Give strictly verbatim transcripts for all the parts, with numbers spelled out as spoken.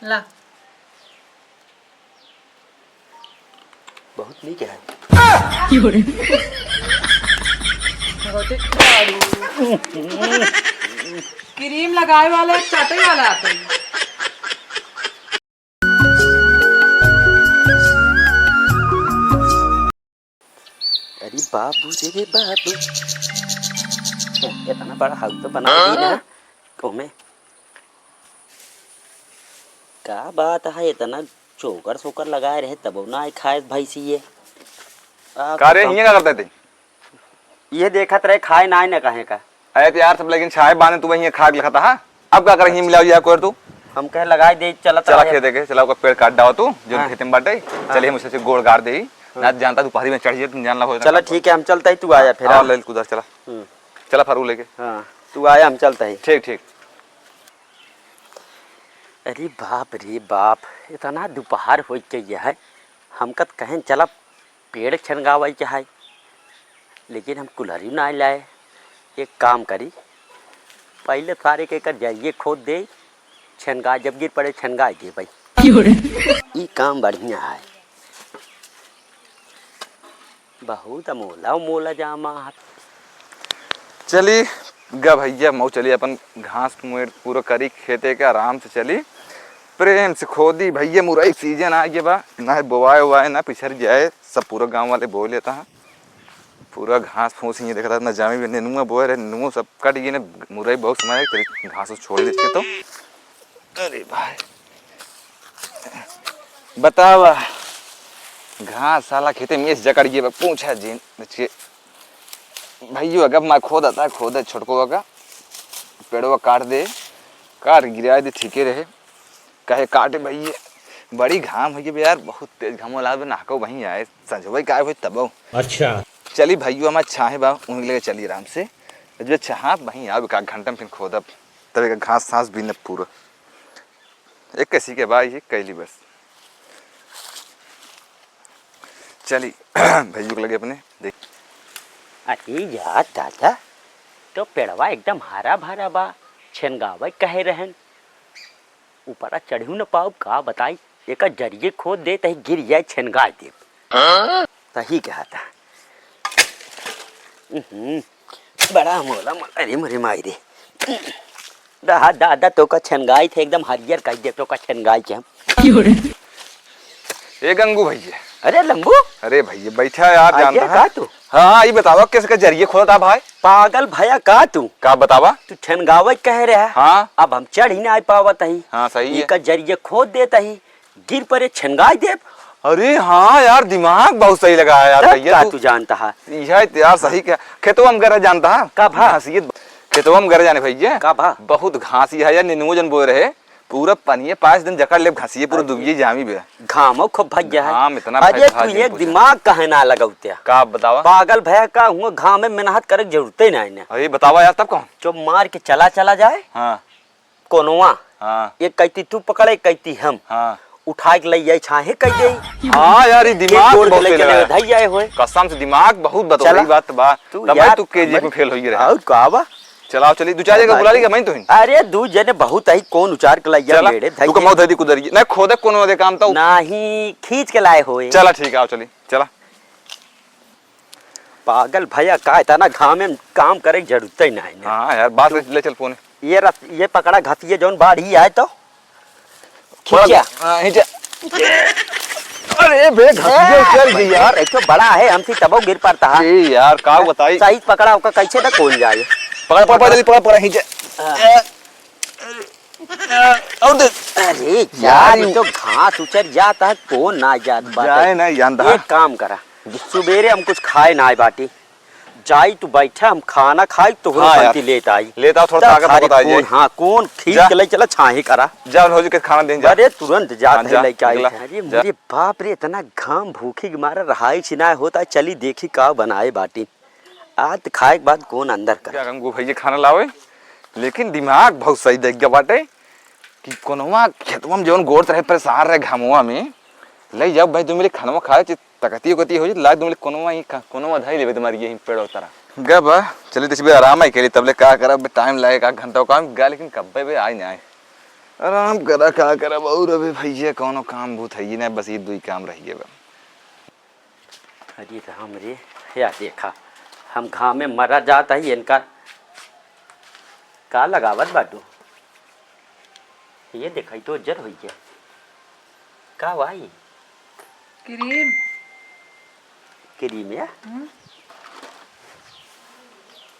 ला। बहुत नीक है। क्रीम लगाए वाला, चाटे वाला आता है। अरे बाबू रे बाबू, इतना बड़ा हाउस तो बना दी ना। ओमे का बात है, इतना चोकर सोकर लगाए रहे तब ना आए खाए भैंसी ये। आ, का रे, खत्म। हियाँ का करता है ते? ये देखत रहे, खाए ना आए ना कहे का। अरे तो यार, सब लेकिन छाए बाने, तू वहीं खा के लिखता है। अब का कर, हियाँ मिलाओ या कोर तू? हम कहे लगाए दे, चलत चला रहे। खेते के, चला ओकर पेड़ काट डाओ तू, जो हाँ। खेते में बाटे। हाँ। चलिए हम उसे से गोड़ गाड़ दे। हाँ। ना जानता, दोपहरी में चढ़ जाए, तुम जान ला हो। चला ठीक है, हम चलता ही, तू आया फिर, हाँ, हाँ। ले कुदार चला। हम्म। चला फरू लेके। हाँ, तू आया, हम चलता ही। ठीक, ठीक। अरे बाप रे बाप, इतना दोपहर होइ के ये है, हमका त कहेन चला पेड़ छनगावै के है, लेकिन हम कुल्हरी ना लाए। एक काम करी, पहिले सारे के एकर जरिए खोद दे, छनगा जब गिर पड़े छनगाइ देबै। ई काम बढ़िया है। बहुत अमोला अमोला जामा है। चली गा भैया, मऊ चली अपन घास मेड़ पूरा करी खेते के, आराम से चली, प्रेम से खोदी भैया। मुरई सीजन आ गया बा, ना बोवाए उवाए ना पिछड़ जाए, सब पूरा गाँव वाले बो लेता है। पूरा घास फूस ही देखता ना जामी भी, नेनुआ बोए रहे, नेनुआ सब कट गए ने, मुरई बहुत समय है, चली घास उस छोड़ देते तो। अरे भाई, बतावा, घास साला खेते में से जकड़ गए बा, पूछा जिन बच के। भैया, अगर मैं खोद आता, खोद छोटको का पेड़वा काट दे, काट गिरा दे, ठीके रहे, कहे काटे भैया, बड़ी घाम होइ गई बा यार, बहुत तेज घाम लागत बा, नहको वहीं आए, संझवे का होई तबो। अच्छा। चली भैया, हमार छाहे बा, उन्हीं लेके चली आराम से, जो छहा वहीं आवे, एक आध घंटा में फिर खोदब, तब एक घास सांस बीनब पूरा। एक कसी के बा, ये कैली बस। चली, भैया के लगे अपने, देख। अरे यार दादा, तो पेड़वा एकदम हरा भरा बा, छेनगावे कहे रहन, ऊपरा चढ़ियो न पाउब, का बताई, एकर जरिए खोद दे, तही गिर जाए, छेनगाए दे। हाँ? सही कहा था। उहुं, बड़ा मोला मोला, अरे मोरे माई रे। दा, दा, दा, तोका छनगाई थे, एकदम हरियर कइ दे तोका छनगाई के हम। ए गंगू भैया। अरे लंबू। अरे भैया, बैठा यार, अरे जानता है का तू? हाँ, हाँ, ये बतावा, किसका जरिए खोदत हा भाई? पागल भया का तू? का बतावा? तू छनगावे कहे रहा। हाँ। अब हम चढ़ ही ना पावत ही। हाँ, सही है। इका जरिए खोद देत ही। गिर परे छनगाई देब। अरे हाँ यार, दिमाग बहुत सही लगा है यार तब भैया का तू। तू जानता है? यह तो यार सही कहा। खेतवा में गरह जानता है? का भा? घासिये, खेतवा में गरह जाने भैया। का भा? बहुत घासी है यार, नेनुआ जन बोए रहे, पूरा पनिये पाँच दिन जकड़ लेब घासिये, पूरा अरे। दुबिये जामी बे। घामो खूब भैया है। घाम इतना अरे भैया तू है, एक पूछा। दिमाग कहे ना लगौते। का बतावा? पागल भया का हुआ, घाम में मेहनत करे के जरूरते नहीं ने। अरे बतावा यार, तब कौन? जो मार के चला चला जाए। हाँ। कोनवा। हाँ। एक कैती तू पकड़े, एक कैती हम। हाँ। उठाए के लई जाए, छाहे कह दे। हाँ यार, ये एक दिमाग गोड़ बहुत लेके तेज है। धई जाए होए। कसम से दिमाग बहुत बतौर चला। बात बा। तू तब यार तू केजीएफ में फेल होई रहे। और का बा? चलाओ चली, दू चार जगह बुला ली, मैं तो ही। अरे दू जने बहुत ही, कौन उचार के लइया चला, मेरे धई तू कमाओ के। धई दी कुदरिये। नहीं, खोदे कोनो दे काम तो। नहीं, खींच के लाए होए। चला ठीक है, आओ चली, चला। पागल भया का, इतना घाम में काम करे के जरूरत ही नहीं है। हाँ यार, बात तू ले चल पोने। ये रस, ये पकड़ा घसिए जौन बाढ़ी आए तो पकड़, खींचा। हाँ, खींचा। अरे बे, घसिए ए, उतर गई यार। एक तो बड़ा है हमसे, तबो गिर पड़ता है। ए यार, का बताई? सही पकड़ा, ओका कैसे ना कौन जाए। पकड़, पकड़, पकड़, जल्दी पकड़, पकड़, खींचा। हाँ। ए, और दे। अरे यार, यार, ये यू- तो घास उचर जाता है, कौन ना जात बाटे। जाए ना, जानता है। एक काम करा, सुबेरे हम कुछ खाए ना आए बाटी, जाई तू बैठा, हम खाना खाई, तोहरो हाँ यार। पंती लेत आई। लेत आओ, थोड़ा तब ताकत खाली वाकत आ जाए। कौन, हाँ, कौन खींच जा। के ले चला, छाही करा। जा, भौजी के खाना देन जा। अरे, तुरंत जात हाँ, है, जा, लेके आई निकला, थे। अरे, जा। मेरे बाप रे, इतना घाम भूखी के मारा रहाई छिनाए होता है। चली देखी का बनाए बाटी। आज खाए के बाद कौन अंदर करे। क्या गंगू भैया खाना लावे, लेकिन दिमाग बहुत सही देख गया बाटे कि कोनवा खेतवा में जौन गोड़त रहे, परेशान रहे घामवा में, ले जाओ भाई, दो मिनट खानवा खाए, तकती उकती हो जी, लाग दो मिनट कोनवा ही खा-, कोनवा धाई लेबे तुम्हारी यही पेड़ उतरा। गा बा, चली तो इस बेर आराम ही के लिए, तबले का करब, टाइम लागे, एक घंटा काम गा, लेकिन कब्बे बे आई ना आए। आराम करा, का करब, और अबे भइया कौनो काम बूत है ही ना, बस ये दुई काम रह गए बा। अरे राम रे, या देखा, हम घाम में मरा जात है, इनका का लगावत बाटू? ये देखा, ई तो उज्जर होइ गया। का भाई? क्रीम। क्रीम या? हम्म।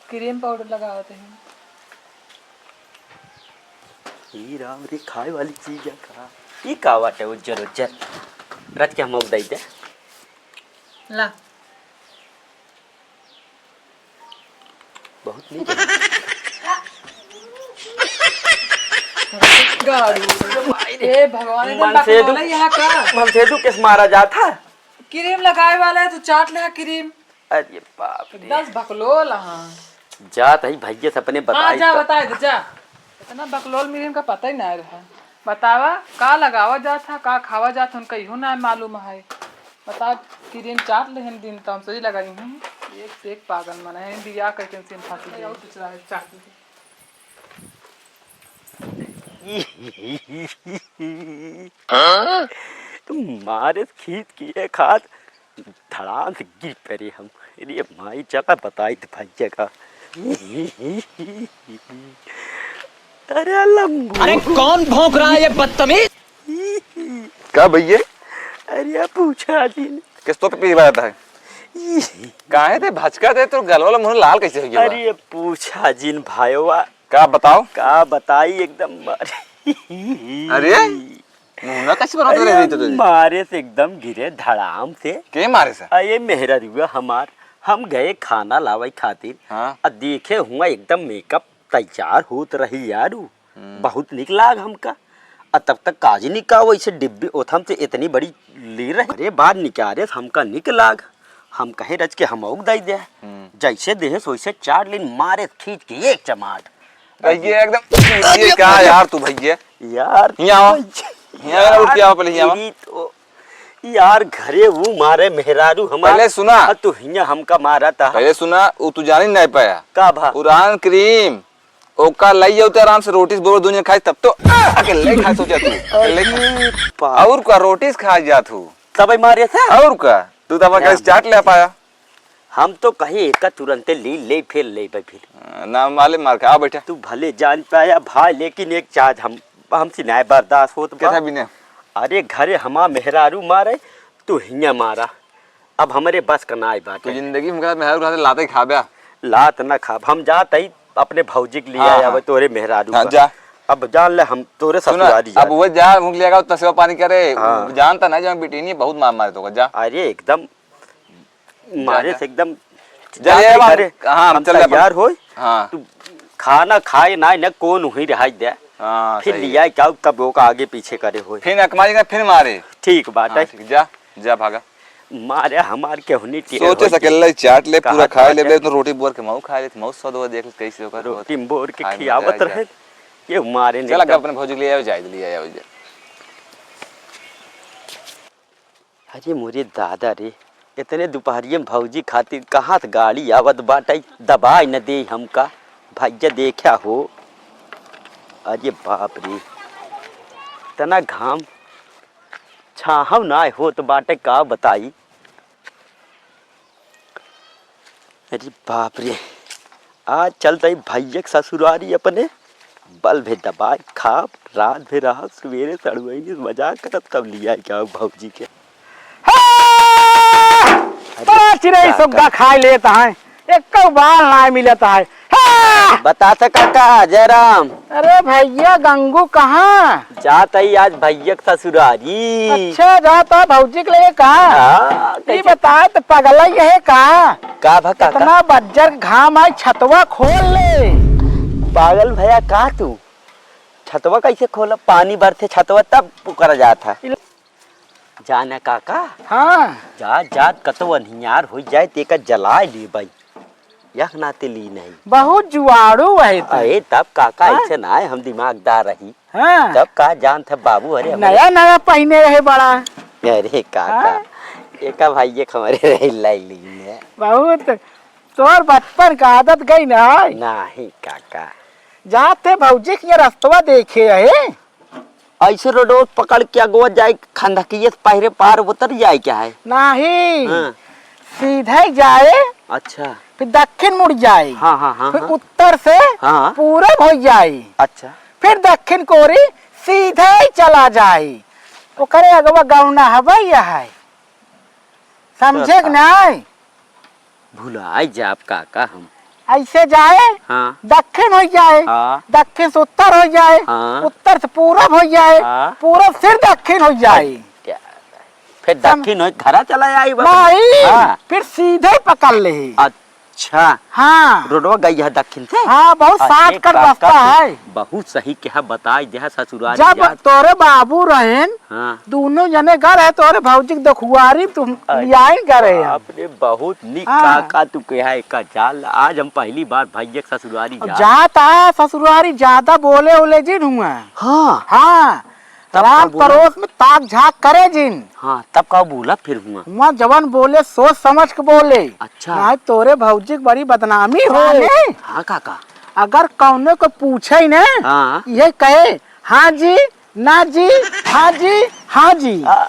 क्रीम पाउडर लगावत है। ई राम रे, खाए वाली चीज है का? ई का बाटे उज्जर उज्जर? रच के हम दई दे। ला। बहुत नीक है। गाड़ू। ए भगवान, एकदम मन से बकलोल दु-, है यहाँ का? मन से दु किस मारा जात है? क्रीम लगाए वाला है, तू चाट ले क्रीम। अरे बाप रे। दस बकलोल, हाँ। जात है भैया से अपने हाँ, बताई जा तो। बताए दे, जा। इतना बकलोल मिरिन का पता ही ना रहा। बतावा, का लगावा जात है, का खावा जात है, उनका इहो ना मालूम है। बता, किरिन चाट लेहन दिन तो हम सही लगा दी हूँ। एक से एक पागल मन है, बिया करके इनसे हम फांसी दे। और दूसरा है, चाट ले। मारे खींच के एक हाथ धड़ाम से गिर पड़े हम। अरे माई, चला बताई तो भैया का। अरे लंगू। अरे कौन भौंक रहा है ये बदतमीज? का भैया? अरे पूछा जी ने। किस तो पे पी रहा था? काहे ते भचका दे, तो गलवा वाला मुंह लाल कैसे हो गया? अरे पूछा जिन भाईवा। का बताओ? का बताई एकदम मारे। अरे? मुंह ना कैसे बनाते रह रही तो तुझे? मारे से एकदम गिरे धड़ाम से। के मारे से? आ ये मेहररुआ हमार, हम गए खाना लावे खातिर। हाँ। आ देखे हुआ एकदम मेकअप तैयार होत रही यारू। हम्म। बहुत निक लाग हमका। आ तब तक काजनी का वैसे डिब्बी ओथम से इतनी बड़ी ली रही। अरे बाद निकारे हमका निक लाग। हम कहे रच के हम औक दई दे। हम्म। जैसे देहे सोइसे चाट लीन मारे खींच के एक चमाट। भैया एकदम, ये क्या यार तू भैया? यार हियाँ आओ। भैया, हियाँ आओ, उठ के आओ, पहले हियाँ आओ। तेरी तो, यार घरे वो मारे मेहरारू हमार। पहले सुना। आ तू हियाँ हमका मारा था। पहले सुना, वो तू जानी नहीं पाया। का भा? पुरान क्रीम, ओका लई जाऊ तो आराम से रोटी से बोर दुनिया खाई, तब तो अकेले खाए सोचा तू, अकेले खाए। अरे बाप। और का रोटी से खा जा तू। तब मारे था? और का? तू तो हमारे घर से चाट ले पाया। हम तो कहे एका तुरंते ली ले, फिर ले बे फिर। हाँ, ना माले मार के, आ बैठा। तू भले जान पाया भाई, लेकिन एक चाज हम, हमसे नाय बर्दाश्त होत बा। कैसा बिना? अरे घरे हमा मेहरारू मारे, तू हियाँ मारा। अब हमरे बस का नाय बात तू है। जिंदगी में मेहरारू खाते लाते खाबे। लात ना खाब, हम जात ही अपने भौजी के लिए हाँ, आया हाँ। तोरे मेहरारू हाँ, का। जा। अब जान ले हम तोरे सुना, ससुरारी अब जात। वो जा मुँह लिया तसेवा पानी करे, हाँ। जानता ना जो बिटिनी बहुत मार मारे तो जा। अरे एकदम जा, मारे जा। से एकदम जा, जाते ये बात, घरे हाँ, हम हम चल जा तैयार अपन। होई। हाँ। तू खाना खाए ना, ना कौन हुई रहाई दे। हाँ, फिर सही लिया है। क्या कब ओका आगे पीछे करे होई। फिर अकमाई का फिर मारे। ठीक बात हाँ, है। ठीक, जा, जा भागा। मारे हमार के हुनी टेढ़ सोचे होई सकेला चाट ले, पूरा कहा खाए ले, बाटे। ले तो रोटी बोर के मऊ खाए ले, मऊ स्वाद हुआ देख ले कैसे होकर रोटी बोर के खाए में मजा खियावत आ रहे। जाए। ये मारे चल, नहीं अगर तब। अपने भौजी के ले आओ, जाए, ले आओ, जाए। अरे मोरे दादा रे, इतने दुपहरिये में भौजी खातिर कहाँ से गाड़ी आवत बाटे, दबाई न दे हमका। भैया देखा हो, अरे बाप रे, इतना घाम, छाहव ना होत बाटे, का बताई। अरे बाप रे, आज चलत ही भैया के ससुरारी अपने, बल भे दबाए खाब, रात भे रहब, सवेरे सड़ुआइनी से मजाक करब, तब लिया के आऊ भौजी के। हाँ! अरे तो चिरई काका। सुग्गा खाए लेत हैं, एको बाल ना मिलत है। हाँ! बता त काका, जयराम। अरे भैया गंगू कहाँ? जात ही आज भैया के ससुरारी। अच्छा, जात है भौजी के लिए कहाँ? हाँ, ई कैसे? बता त पगला ये है का? का भा काका? इतना बज्जर घाम आई, छतवा खोल ले। पागल भया का तू? छतवा कैसे खोलब? पानी बरथे छतवा तब ओकरा जात है। इल- जाना काका? हाँ। जा, जा, कतौ अन्हियार होइ जाए, तेका जलाए लेबई। यख नाते ली नहीं। बहुत जुआड़ू है तू। अरे, तब काका हाँ? ऐसे ना है, हम दिमागदार रही। हाँ। तब का जानत है बाबू, अरे, हमारे नया, नया पहिने रहे बड़ा। अरे काका, हाँ? एका भाई एक हमारे रहे लाई ली ने। बहुत, तोर बचपन का आदत गई ना है। नहीं काका। जाते भौजी के रस्तवा देखे है। ऐसे रोडवा पकड़ के अगवा जाए, खंदकिये से पहिरे पार उतर जाए क्या है? नहीं। हाँ। सीधे जाए, अच्छा। फिर दक्षिण मुड़ जाए, हाँ, हाँ, हाँ, फिर हाँ। उत्तर से हाँ। पूरब हो जाए, अच्छा। फिर दक्षिण कोरी सीधे ही चला जाए। ओकरे अगवा गौना हवा यह है, समझे कि काका। नहीं? भुलाए जाब काका हम। ऐसे जाए, हाँ। दक्षिण हो जाए, हाँ। दक्षिण से उत्तर हो जाए, हाँ। उत्तर से पूरब हो जाए, हाँ। पूरब से दक्षिण हो जाए। अच्छा। फिर सम- दक्षिण हो घरा चला आई बाबा। नहीं, हाँ। फिर सीधे पकड़ ले। अच्छा। हाँ। रोडवा गई है दक्षिण से? हाँ, बहुत अरे shortcut काका, रास्ता तू है। बहुत सही कहा, बताई दे ससुरारी जब यार। तोरे बाबू रहेन, हाँ। दोनों जने घर है, तोरे भौजी के दखुआरी तुम अरे लियाइन करे हैं। बाप रे, बहुत निक हाँ। काका तू कहा है का चाल। आज हम पहली बार भैया के ससुरारी अब जा। जाता है ससुरारी, ज्यादा बोले ओले जिन हुआ। हाँ। हाँ। तब राम का बोला? परोस में ताक झाक करे जिन। हाँ, तब का बोला फिर हुआ? हुआ जवन बोले सोच समझ के बोले। अच्छा। नहीं तोरे भौजी के बड़ी बदनामी हो। जाने? हाँ काका। अगर कौनो को पूछे न, हाँ। ये कहे, "हाँ जी, ना जी, हाँ जी, हाँ जी।" आ,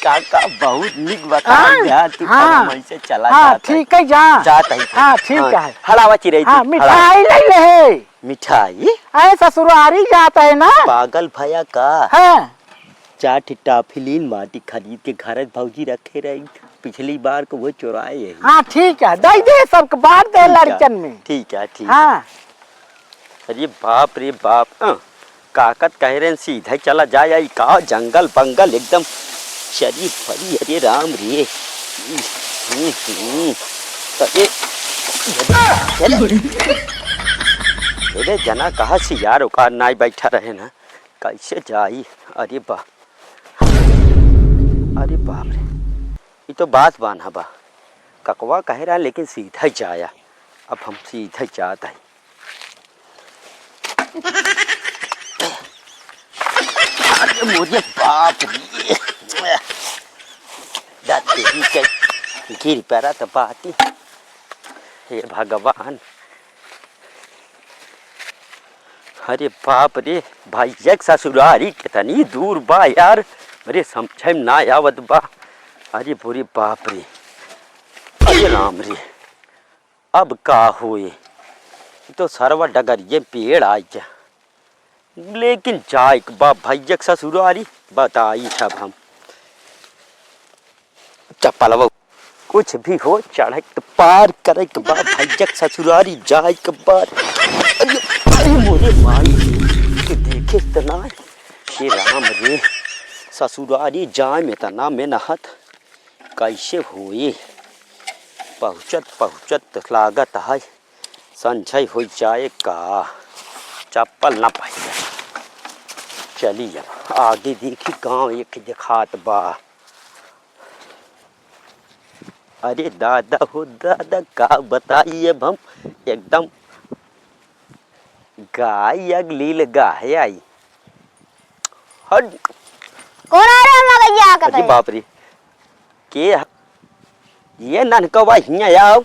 काका बहुत निक बता हाँ। दिया तू, हाँ। तब हम ऐसे चला हाँ, जात है। ठीक है, जा। जात है। हाँ, ठीक हाँ, है। हड़ावा चिरई हाँ, तू, मिठाई हड़ावा। ले ले। मिठाई? अरे ससुरारी जात है ना। पागल भया का? हाँ। चार ठे टाफी लीन बाटी खरीद के घर भौजी रखे रही, पिछली बार को वो चुराए यही। हाँ, ठीक है, दे दे सबके बांट दे ठीक है, लड़कन में। ठीक है, ठीक हाँ। है। अरे बाप रे बाप, अ, काकत कह रहे हैं सीधे चला जाए, आई का जंगल बंगल एकदम चरी फरी, अरे राम रे। हम्म, हम्म। तो ये, अरे, अरे जना कहाँ से यार ओकार नाई बैठा रहे ना, कैसे जाई? अरे बा, अरे बाप रे, ई तो बास बान्हा बा। ककवा कहे रहा लेकिन सीधा जाया। अब हम सीधा जात है। अरे मोरे बाप रे। दाते ही के गिर पड़ा तो बाती। हे भगवान। अरे बाप रे, भैया के ससुरारी कितनी दूर बा यार। अरे समझे में ना आवत बा। अरे बुरे बाप रे। अरे राम रे। अब का होए? ई तो सरवा डगरिये पेड़ आइ जा। लेकिन जाए के बा भैया के ससुरारी, बताई सब हम। चप्पलवा कुछ भी हो, चढ़े के पार करे के बा भैया के ससुरारी, जाए के बा। अरे, अरे मोरे माई, के देखे त ना, हे राम रे, ससुरारी जाए में त ना मेनहत। कैसे होई? पहुँचत पहुँचत लागत है संझय होइ जाए का। चप्पल ना पाई। चली अब आगे देखी गाँव एक देखात बा। अरे दादा हो दादा का बताई अब हम एकदम गाय अगली लगा है आई। हट। कौन आ रहा है मगैया का अरे तय? बाप रे। के ह-, ये ननकवा हियाँ आओ।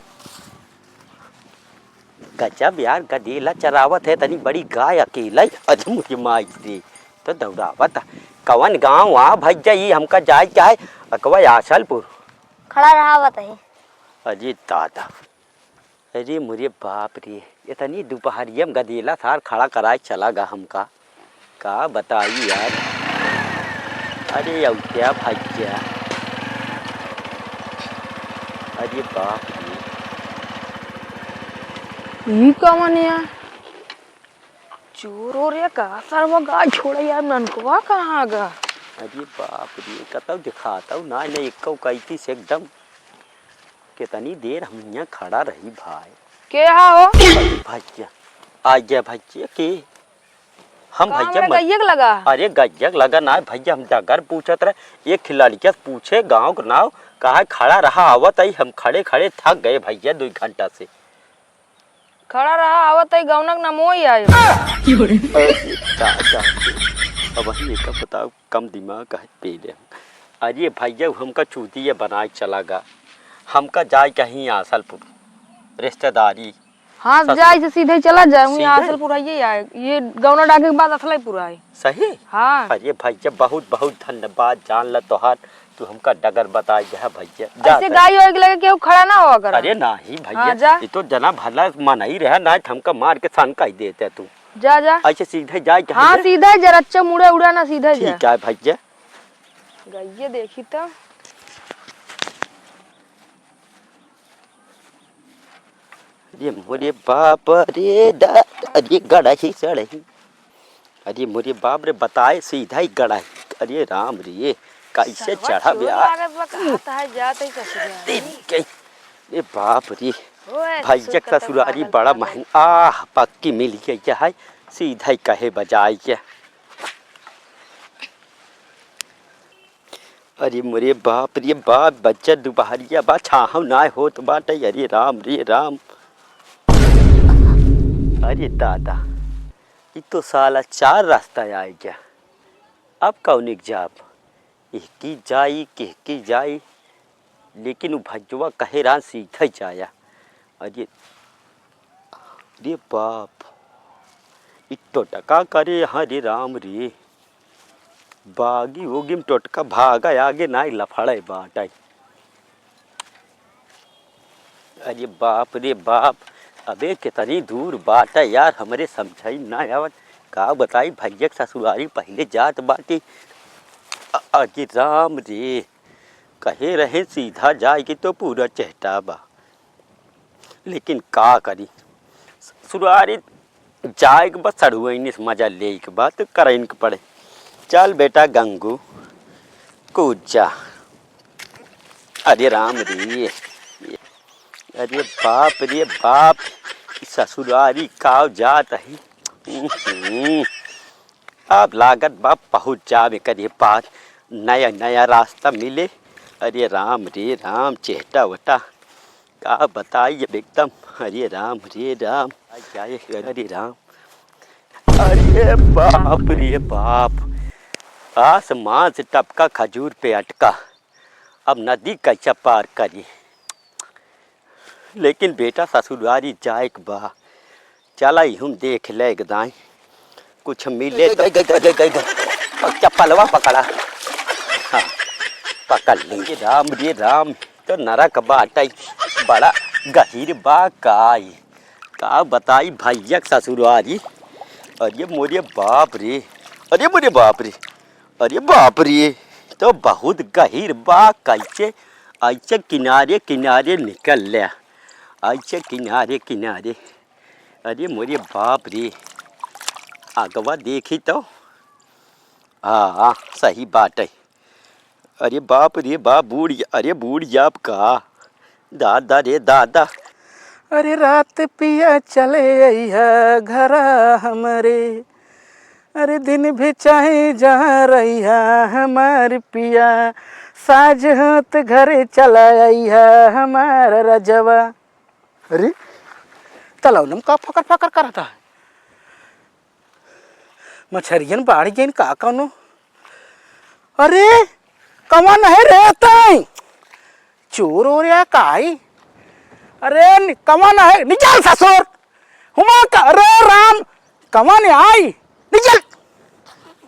गजब यार, गदेला चरावत है, तनी बड़ी गाय अकेला ही। अरे मुझे माई रे, तो दौड़ावत है। कवन गाँव आ भैया, ई हमका जाए के है, अकवा आसलपुर। खड़ा रहावत है। अरे दादा, अरे मुझे बाप रे, इतनी दोपहरिया में गदेला सार खड़ा कराए चला गा हमका। का बताई यार। अरे अउत्या भैया। अरे बाप रे। ई कवन यार? चोर ओर या का सरवा गाय छोड़े यार, ननकवा कहाँ गा? अरे बाप रे, कतौ दिखातौ ना, नहीं एक्को कैती से एकदम। कितनी देर हम यहाँ खड़ा रही भाई। के हा हो? भैया, आ गया भैया के। हम का भैया हमरे मत गैया के लगा? अरे गैया के लगा ना भैया, हम डगर पूछत रहे। एक लड़किया से पूछे गाँव के नाव, कहा खड़ा रहा आवत आई, हम खड़े खड़े थक गए भैया दो घंटा से। खड़ा रहा आवत आई गौनक ना मोई आयो। अरे दादा, अब वही एक बताओ। कम दिमाग है पहले। अरे भैया, हमका चूतिया बनाए चला गा, हमका जाए कहीं आसलपुर रिश्तेदारी। हाँ, ससुर- जाए से सीधे चला जाए, वहीं सीधे? असल पुराइए आए। ये गौना डाके के बाद असलई पुराए। सही? हाँ। अरे भैया, बहुत बहुत धन्यवाद, जान ल तोहार, तू हमका डगर बताई दे भैया। जा ऐसे तू। गाई होए के लगे केहू खड़ा ना होआ करा। अरे नाही भैया, हाँ, जा। ये तो जना भला मनई रहे, ना त हमका मार के सन कह देते तू। जा, जा। ऐसे सीधे जाए के हाँ, है? सीधे जा, रच्चा मुड़े उड़ा ना, सीधे जा। ठीक है भैया। गइये देखी तो। अरे मोरे बाप रे दा-, अरे गड़ही सड़ही। अरे मोरे बाप रे, बताए सीधा ही गड़ही। अरे राम रे, कैसे सरवा चढ़ब चोर यार? लागत बा, कहाँ तहाँ जात है ससुरारी। दिन के, ए बाप रे। ओए, भैया सुत तो ससुरारी बादल बड़ा पागल। महंगा। आह, पक्की मिल गई है, सीधा ही कहे बजाए के। अरे मोरे बाप रे बाप, बच्चा दुपहरिया बा, छाहव नाय होत बाटे। अरे राम रे राम। अरे दादा, ई तो साला चार रास्ता आए गया। अब कौनिक जाब? एहकी जाई, केहकी जाई? लेकिन उ भज्जवा कहे रहा सीधा जाया। अरे, रे बाप, ई टोटका करे यहाँ रे राम रे। बागी ओगी में टोटका भागा आगे नाई लफड़े बाटे। अरे बाप रे बाप, अबे कितनी दूर बाटे यार, हमरे समझाई ना आवत। का बताई भैया के ससुरारी पहिले जात बाटी। अ-, अरे राम रे, कहे रहे सीधा जाए के तो पूरा चेहटा बा, लेकिन का करी, ससुरारी जाए के बा, सड़ुआइन से मजा लेइ के बा, तो करइन के पड़े। चल बेटा गंगू, कूद जा। अरे राम रे, अरे बाप रे बाप, ससुरारी का जात है। हम्म। अब लागत बा पहुँच जावे करे पार, नया नया रास्ता मिले। अरे राम रे राम, चेहटा वेहटा का बताई अब एकदम। अरे राम रे राम, आ जाए, अरे राम, अरे बाप रे बाप, आसमान से टपका खजूर पे अटका, अब नदी कैसे पार करी। लेकिन बेटा ससुरारी जाए के बा, चला इहुम देख ले एक दाई, कुछ मिले तो। गई, गई, गई, गई, गई। चप्पलवा पकड़ा। हाँ, पकड़ ली। राम रे राम, तो नरक बाटे, बड़ा गहिर बा काई। का बताई भैया के ससुरारी। अरे मोरे बाप रे, अरे मोरे बाप रे, अरे बाप रे, तो बहुत गहिर बा। कैसे ऐसे किनारे किनारे निकल ले, ऐसे किनारे किनारे। अरे मोरे बाप रे, आगवा देखी तो। हाँ, सही बाटे। अरे बाप रे बाप, बूड़ जा-, अरे बूड़ जाब का? दादा रे दादा। अरे रात पिया चले अइहा घरा हमरे, अरे दिन भी चाहे जहाँ रहिहा हमार पिया, साँझ होत घरे चला अइहा हमार रजवा। अरे, तलौनम का फकर फकर करत है? मछरियन बाढ़ गइन का कौनो? अरे, कवन है रे तई? चोर ओर या काई? अरे, नि-, कवन है? निकल ससुर। हुमा का, अरे राम, कवन आई? निकल।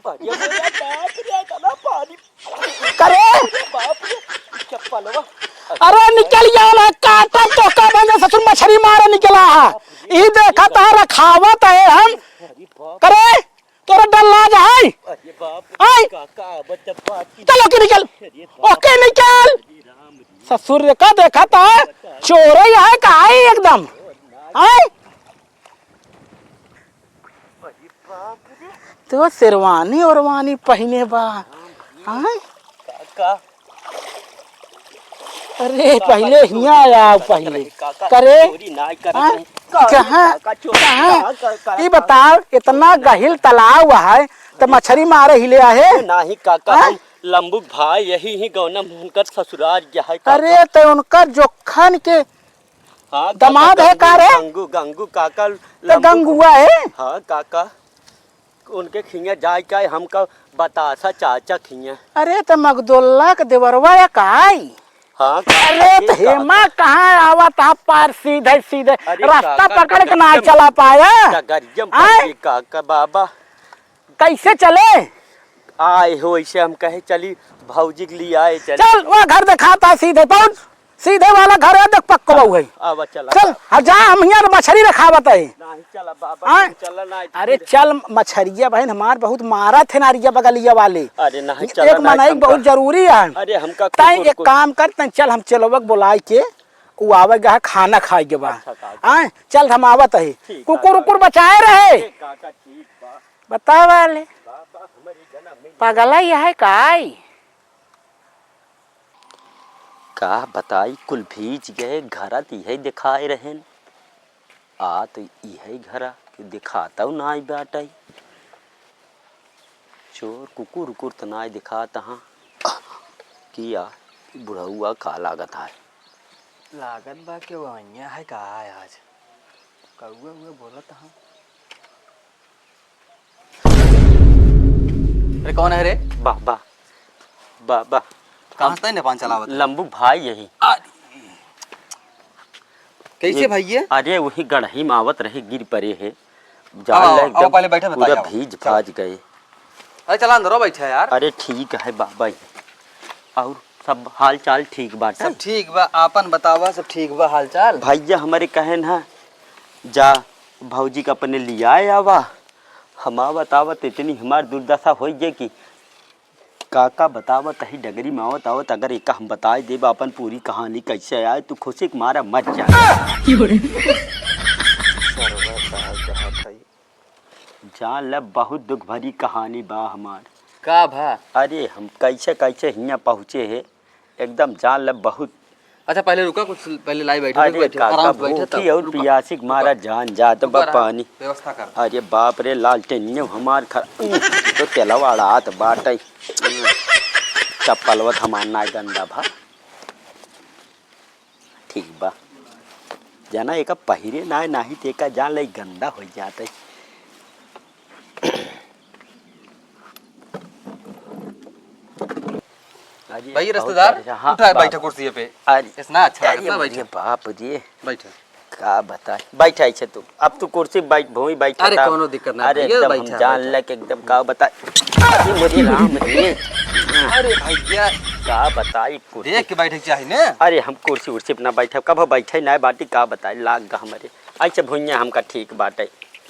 बढ़िया, बढ़िया, बाप रे, इतना पानी। करे? बाप रे, चप्पलवा। अरे निकल गया ना, काटा तो का बंदे ससुर मछरी मारे निकला है। ई देखा ता रखावत है हम। अरे बाप। करे? तोरा डर लाज है? अरे बाप। आई? काका, बच्चा बात की। चलो के निकल। अरे बाप। ओके निकल। अरे राम रे। ससुर का देखा ता? चोर ही है का आई एकदम? आई? तो शेरवानी ओरवानी पहिने बा। हाँ? का, का? अरे, का, पहिले का हियाँ चोरी आया, ना करत पहिले। रहे, का, का करे? चोरी ना करत हाँ? रहे। का, कहाँ? का, का चोरी कहाँ? का, का, का, ई का? बताओ, इतना गहिल तालाब है, तो मछरी मारे हिले आहे? नाही, का, का, हाँ? हम लंबुक भाई, यही ही गौनम हुनकर ससुराल के है, का, अरे, का? तो उनकर जोखन के हाँ, काका, दमाद है का गंगू, रे? गंगू, गंगू, काका, तो लंबू गंगुआ है? हाँ, काका, उनके खिया जाए का है, हमका बतासा चाचा खिया। अरे, तो मगदोल्ला के देवरवा या काई? हाँ, अरे, तो काका। हेमा कहाँ आवत है पार सीधे सीधे? अरे, रास्ता काका, पकड़ के ना डगरिया में, चला पाया। डगरिया में आए? पड़ गई काका बाबा। कैसे चले? आए हो, ऐसे हम कहे चली, भौजी के लिए आए चले। चल, वो घर दिखाता है सीधे, पहुँच। सीधे वाला घर है, देख, पक्का बहू है। अब चला। चल, हाँ, जा, हम यहाँ मछरी रखावत है। नहीं, चला बाबा, आए? चला ना, अरे फिर। चल, मछरिया बहन हमार बहुत मारा थे नारिया बगलिया वाले। अरे नहीं, एक चला ना, मनई हमका बहुत जरूरी है। अरे हमका ताई कुकुर एक को काम कर, ताई चल, हम चेलवा के बुलाए के, उ आवे गा खाना खाए के बा। अच्छा, काका। आए, चल, हम आवत है। ठीक, कुकुर काका। उकुर बचाए रहे। ठीक, काका, ठीक बा। बतावा ले। बाबा, हमारी जना में पगला यह है काई? का बताई, कुल भीज गए, घरा त इहै देखाए रहेन। आ त इहै घरा के देखातौ नाई बाटै। चोर कुकुर उकुर त नाई देखात हाँ। किया बुढ़ौआ का लागत है? लागत बा कि वहिया है का आज? कौआ उआ बोलत हाँ। अरे कौन है रे? बाबा, बाबा। कहाँ से नेपान चलावत है? लंबू भाई यही। अरे। कैसे ये, भैया? अरे वही गढ़ही में आवत रहे, गिर पड़े है। जान आओ, ले आओ, एकदम पहले बैठे, पूरा बताइए, आओ। भीज चलो। भाज गए। अरे चला अंदरो बैठे यार। अरे ठीक है बाबा। और सब हाल चाल ठीक बाटे? सब ठीक बा, आपन बतावा, सब ठीक बा हाल चाल? भैया हमरे कहेन है, जा भौजी का अपने लियाए आवा। हम आवत आवत इतनी हमार दुर्दशा होइ गई कि काका बतावत ही डगरी में आवत आवत अगर एका हम बताए देब अपन पूरी कहानी कैसे आए, तू खुशी के मारा मर जा। जान ले बहुत दुख भरी कहानी बा हमार। का भा? अरे हम कैसे कैसे हियाँ पहुँचे है, एकदम जान ले बहुत। अच्छा पहले रुका, कुछ पहले लाई बैठो, अरे बैठो, काका, आराम से बैठो, भूखी तब और रुका, पियासी के मारा रुका। जान जात बा रुका, पानी। व्यवस्था कर। अरे बाप रे, लालटेनियो हमार खर-, तो तेलवा अड़ात बाटे। चप्पलवा त हमार ना गंदा भा। ठीक बा। जना एका पहिरे ना, नाही त एका जान ले गंदा हो जात है। अरे, भाई, बहुत रिश्तेदार, परेशान। हाँ, उठा, बाप। बैठा कुर्सी पे। अरे, इतना अच्छा अरे, लगता है, बैठा। अरे, बाप रे। बैठा। का बताए? बैठा ऐसे तू। अब तू कुर्सी बैठ, भूमि बैठा अरे, था। कोनो दिक्कत ना, अरे, भैया, एकदम हम बैठा, जान बैठा। ले के एकदम का बताए। अरे, मोरे राम रे। अरे, भैया। का बताई कुर्सी। देख के बैठे के चाही ने। अरे, हम कुर्सी उर्सी पे ना बैठे, कब बैठे ना बाटी, का बताए, लाग गा हमरे। ऐसे भुइयां हमका ठीक बाटे।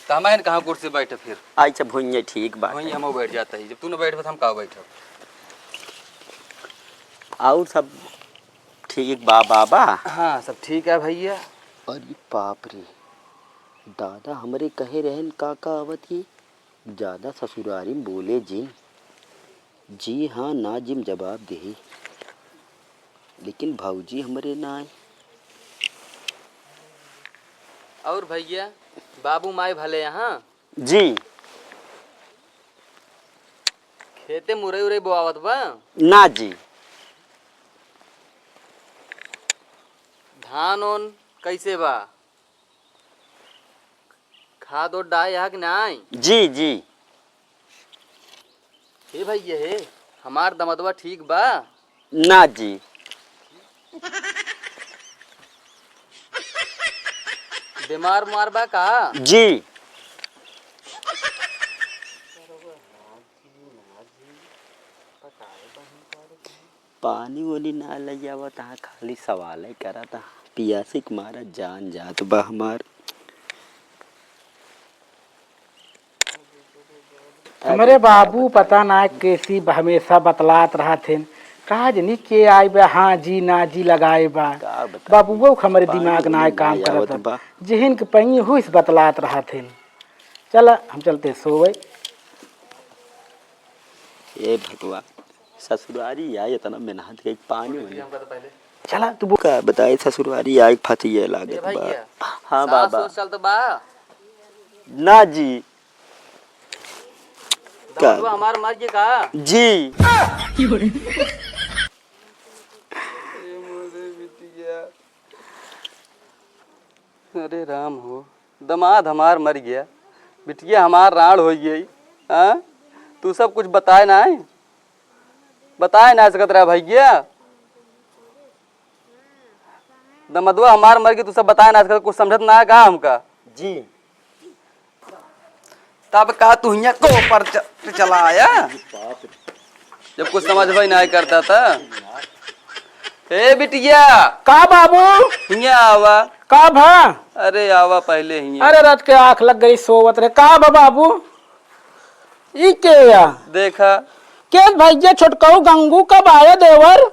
त हम कहाँ कुर्सी बैठे फिर? ऐसे भुइयां ठीक बाटे। वहीं हम बैठ जाते ही। जब तू ना बैठबे त हम का बैठब? और सब ठीक बा बाबा? हाँ, सब ठीक है भैया। अरे बाप रे, दादा हमरे कहे रहन काका आवत ही, ज्यादा ससुरारी में बोले जिन। जी हाँ ना जिम जवाब देही, लेकिन भौजी हमरे ना आए। और भैया, बाबू माई भले यहाँ? जी। खेते मुरई उरई बोआवत बा? ना जी। धान ओन कैसे बा? खाद ओद डाए हा कि नाई? जी, जी। हे भैया हे, हमार दमदवा ठीक बा? ना जी। बीमार उमार बा का? जी। पानी ओनी ना लइ आवत, हाँ, खाली सवाले करत, हाँ। पियासी के मारा जान जात बा हमार। हमरे बाबू पता ना केसी ब-, हमेशा बतलात रहत हैं। का जनी के आए बा, हाँ जी, ना जी लगाए बा। का बताई? बाबूओ के हमरे पानी दिमाग ना ओनी काम ना करत आवत बा। बा। जेहन के पई हुइस बतलात रहत हैं। चला, हम चलते सोवे। ए भगवान, ससुरारी आए, इतना मेहनत के पानी ओनी। चला, तू बो- का बताई, ससुरारी आए, फतिये लागत बा। हाँ, सास बाबा। ओस चलत बा? ना जी। का? दमदवा हमार मर गया का? जी। अरे राम हो, दमाद हमार मर गया, बिटिया हमार राँड़ होइ गई। हाँ, तू सब कुछ बताए ना है, बताए ना सकत रहा भैया। दमदवा हमार मर गई, तू सब बताए ना, आजकल कुछ समझत ना है का हमका? जी। तब का तू हियां को पर च-, चला आया? जब कुछ समझ भाई ना करता था। ए बिटिया। का बाबू? हियां आवा। का भा? अरे आवा पहले हियां। अरे रात के आँख लग गई सोवत रहे। का भा बाबू? ई के या? देखा। के भैया छोटकऊ गंगू कब आया देवर?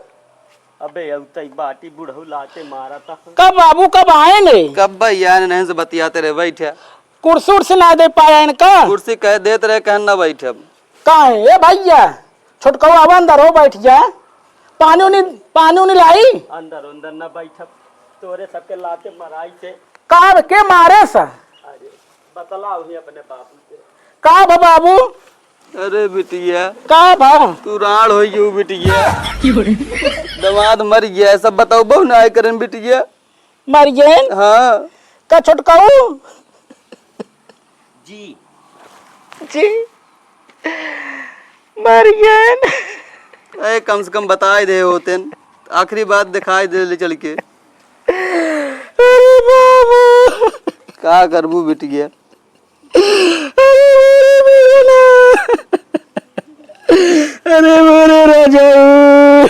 अबे अउतई बाटी बुढ़ऊ लाते मारा था। कब बाबू कब आए ने? कब भैया ने नहीं से बतियाते रहे बैठे। कुर्सी उर्सी ना दे पाया इनका? कुर्सी कह देत रहे कहन ना बैठब। काहे? ए भैया, छोटकऊ आवा अंदर हो बैठ जा। पानी उनी, पानी उनी लाई? अंदर अंदर ना बैठब। तोरे सबके लाते मराई से। का के मारे सा? अरे, बतलाओ ही अपने बाबू से। का भा बाबू? अरे बिटिया। का भा? तू राड़ हो गयू बिटिया। दमाद मर गया है, सब बताओ बहु ना आए करन बिटिया। मर गए? हाँ। का छोटकाऊ? जी। जी। मर गए। ए, कम से कम बताए दे होतेन। आखिरी बात दिखाई दे ले चल के। अरे बाबू। का करबू बिटिया? अरे मोरे राजाऊ,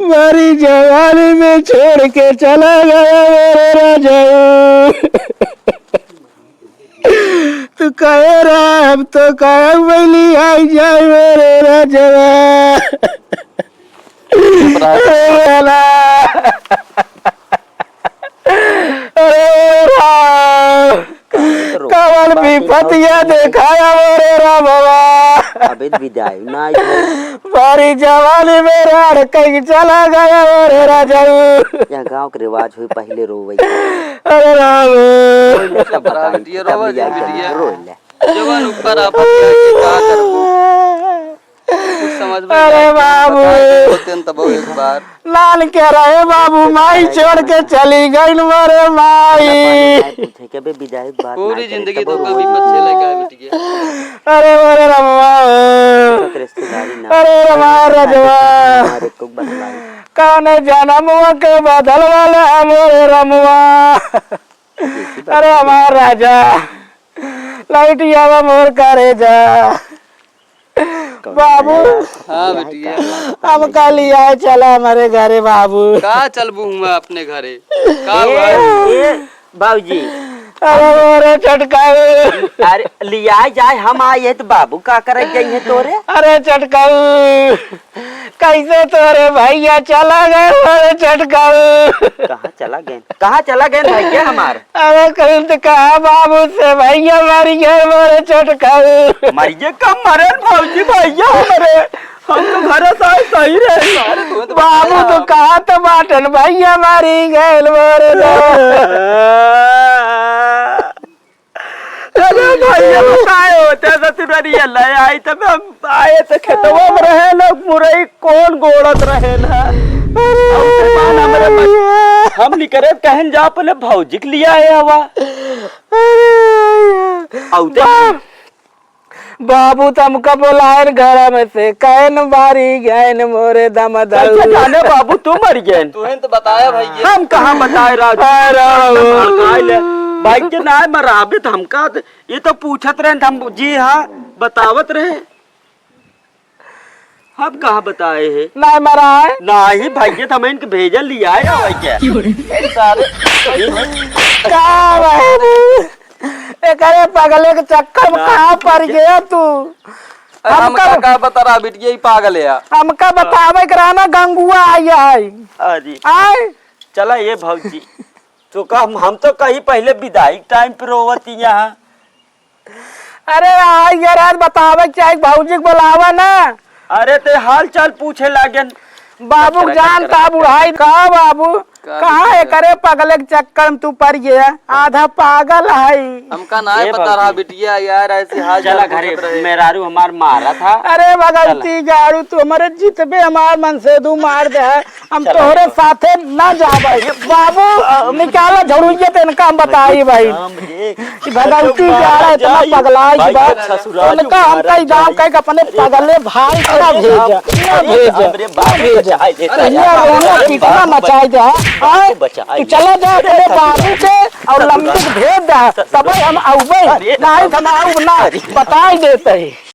मारी जवानी में छोड़ के चला गया मोरे राजाऊ। तू कहे रहा हम तो कहे बैली आई जाए मोरे राजवा। अरे वाला। अरे राम। कवन विपतिया देखाया मोरे रामवा। अबे विदाई ना आई है। बारी जवानी में राड़ कहीं चला गया मोरे राजाऊ। यहाँ गांव के रिवाज हुई पहले रोवे। अरे राम। रोई ले, तब बताई, बिटिया, तब रोवे ले दे, आई, बिटिया। रोई ले। जवान ऊपर आफत के आगे का करबू? कुछ समझ में अरे बाबू। बताए दे होते न तब एक बार। लाल के रहे बाबू, माई छोड़ के चली गई मोरे माई। पूछे के बे विदाई बात पूरी ना करे, जिंदगी तब धोखा रोई। भी पछे लेके आए बिटिया। अरे मोरे रमवा। रिश्तेदारी ना। अरे रमवा रजवा। हमारे को बतलाई। कौन जनम के बदल वाला मोरे रमवा। अरे हमार राजा, लौट आवा मोर करेजा। बाबू, हाँ बिटिया। हमका लियाए चला हमारे घरे बाबू। का चलबू हुआ अपने घरे? का हुआ? ए, ए, बाबूजी। अरे मोरे छोटकाऊ। अरे लियाए जाए हम आए तो बाबू का करे जाइए तोरे? अरे छोटकाऊ, कैसे तोरे भैया चला गए मोरे छोटकाऊ? कहाँ चला गए? कहाँ चला गए भैया हमार? अरे कल तो कहा बाबू से भैया मर गए मोरे छोटकाऊ। मर गए? कब मरे भौजी भैया हमरे? हम तो घर से आए सही रहे। बाबू तो कहा तो बाटन भैया मरी गए मोरे। अरे भैया, बताए होते ससुररिया ले आई, तब हम आए तो खेतवा में रहे ना, मुरई कौन गोड़त रहे ना। और जमाना में रे, हम निकरे कहन जा, अपने भौजी के लिए आए हवा। अरे आउते बा-, बाबू तो हमका बोलाए घर में से, कहन बारी गैन मोरे दम कैसे दऊ। जाने बाबू तू मर गए? तुहें तो बताया भैया। हम कहाँ बताए राजू? अरे हम तो भड़काए ले। भाई के ना मराबे तो हमका तो ये तो पूछत रहे, हम जी हाँ बतावत रहे। हम कहाँ बताए है? नहीं मरा है। नहीं भैया, तो हम इनके भेजल लिया है ना भाई क्या? अरे सारे का बाबू? एकरे पगले के चक्कर में ना। कहाँ पड़ गया तू? अरे हम हमका का, का बता रहा बिटिया, ई पागल है यार। हमका बतावे के रहा ना, गंगुआ आई है। अरे। आए। चला ये भौजी, तो का हम, हम तो कहीं पहले विदाई टाइम पे रोवत ही यहाँ। अरे आई यार, आज बतावे के चाहे भौजी के बुलावा ना। अरे ते हाल चाल पूछे लागेन। बाबू कचरा, जान कचरा, ता कचरा। बुढ़ाई का बाबू? का कहाँ बिटिया? एकरे पगले के चक्कर में तू पड़ गया, आधा पागल है। हमका ना ए पता रहा बाबूजी। बिटिया यार, ऐसे हाल चला चाल घरे, पूछत रहे। मेहरारू हमार मारा था। अरे भगवती चला। गाड़ू, तू हमारे जितबे हमार मन से दू मार दे है, हम चला। तोहरे साथे ना जाबे। बाबू, निकाला झड़ुइया तो इनका हम बताई भाई। राम रे। कि भगवती अरे जा रहा, इतना जाई। पगलाई भाई, बा। अच्छा, सुराज उनका हम मारा कई दाम जाई। कह के अपने अरे पगले भाई के ना अरे भेजा, बाप, ना अरे भेजा, बाप रे, ना बाप रे, भेजा। बचाई दे, भैया, बचाई रोना दे, कितना बाप मचाई दे, हाँ? बाप बचाई तू दे। चला जा अरे अपने ससुराल, बाबू के और ससुराल। लंबी भेज दे, तब हम आउबे, अरे नहीं तो हम आउब ना, अरे। बताई देते ही।